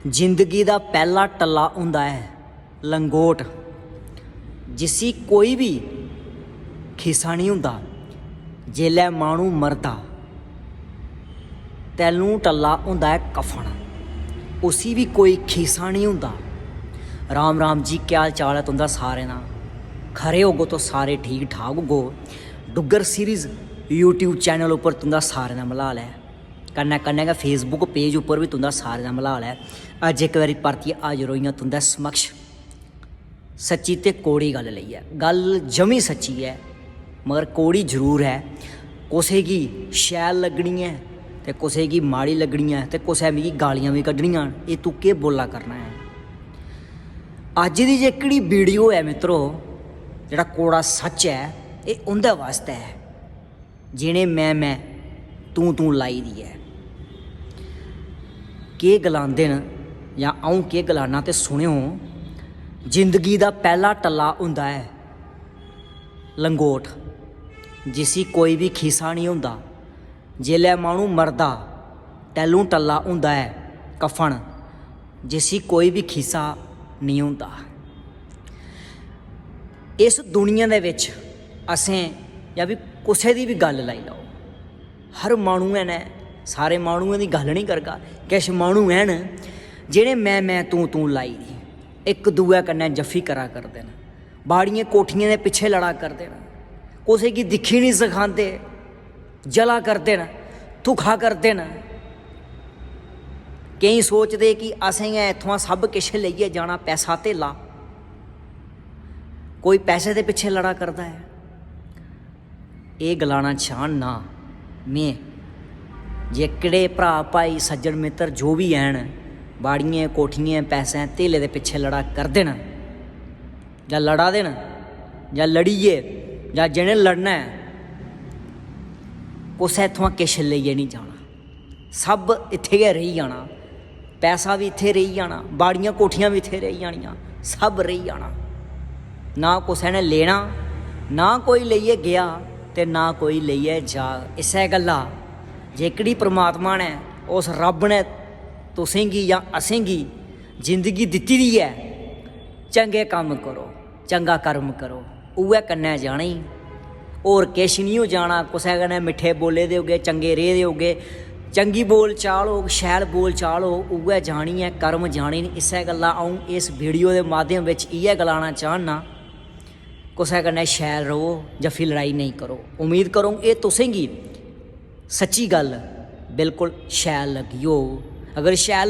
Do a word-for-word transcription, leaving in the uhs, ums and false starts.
जिंदगी दा पैह्ला टल्ला होंदा ऐ लंगोट, जिसी कोई बी खीसा निं होंदा। जेल्लै माह्नू मरदा, तैलूं टल्ला होंदा ऐ कफन, उसी बी कोई खीसा निं होंदा। राम राम जी, केह् हाल चाल ऐ तुं'दा सारें दा? खरे होगो तुस सारे, ठीक ठाक होगो। डुग्गर सीरीज YouTube चैनल उप्पर तुं'दा सारें दा मलाल ऐ। कन्नै कन्नै गै Facebook पेज उप्पर बी तुं'दा सारें दा मलाल ऐ। अज्ज इक बारी परतियै हाजर होई आं तुं'दे समक्ष सच्ची ते कौड़ी गल्ल लेइयै। गल्ल जमी सच्ची ऐ, मगर कौड़ी जरूर ऐ। कुसै गी शैल लग्गनी ऐ ते कुसै गी माड़ी लग्गनी ऐ ते कुसै मिगी गालियां बी कड्ढनियां न। एह् तूं केह् बोल्ला करना ऐ? अज्ज दी जेह्कड़ी वीडियो ऐ मित्रो, जेह्ड़ा कौड़ा सच्च ऐ, एह् उं'दे बास्तै ऐ जि'नें मैं मैं तूं तूं लाई दी ऐ। केह् गलांदे न जां अ'ऊं केह् गलाना ते सुनेओ। जिंदगी दा पैह्ला टल्ला होंदा ऐ लंगोट, जिसी कोई बी खीसा निं होंदा। जेल्लै माह्नू मरदा, तैलूं टल्ला होंदा ऐ कफन, जिसी कोई बी खीसा निं होंदा। इस दुनिया दे बिच असें, जां फ्ही कुसै दी बी गल्ल लाई लैओ, हर माह्नुऐ ने, सारे माह्नुएं दी गल्ल निं करगा, किश माह्नू हैन जेह्ड़े मैं मैं तूं तूं लाई दी, इक दूए कन्नै जफ्फी करा करदे न, बाड़ियें कोठियें दे पिच्छें लड़ा करदे न, कुसै गी दिक्खी निं सखांदे, जला करदे न, धुखा करदे न। केईं सोचदे कि असें गै इत्थुआं सब किश लेइयै जाना, पैसा धेला। कोई पैसे दे पिच्छें लड़ा करदा ऐ। एह् गलाना चाह्न्नां में, जेह्कड़े भ्राऽ भाई सज्जन मित्तर जो बी हैन, बाड़ियें कोठियें पैसें धेले दे पिच्छें लड़ा करदे न, जां लड़ा दे न, जां लड़ी गे, जां जि'नें लड़ना ऐ, कुसै इत्थुआं किश लेइयै निं जाना। सब इत्थै गै रेही जाना। पैसा बी इत्थै रेही जाना, बाड़ियां कोठियां बी इत्थै रेही जानियां, सब रेही जाना। ना कुसै ने लेना, ना कोई लेइयै गेआ ते ना कोई लेइयै जाग। इस्सै गल्ला जेह्कड़ी परमात्मा ने, उस रब्ब ने तुसेंगी जां असेंगी जिंदगी दित्ती दी ऐ, चंगे कम्म करो, चंगा कर्म करो, उ'ऐ कन्नै जाना ई। होर किश निं हो जाना। कुसै कन्नै मिट्ठे बोले दे होगे, चंगे रेह् दे होगे, चंगी बोल चाल होग, शैल बोल चाल होग, उ'ऐ जानी ऐ, कर्म जाने न। इस्सै गल्ला अ'ऊं इस वीडियो दे माध्यम बिच इ'यै गलाना चाह्न्नां, कुसै कन्नै शैल र'वो जां फ्ही लड़ाई नेईं करो। उम्मीद करङ एह् तुसेंगी सच्ची गल्ल बिल्कुल शैल लग्गी होग। अगर शैल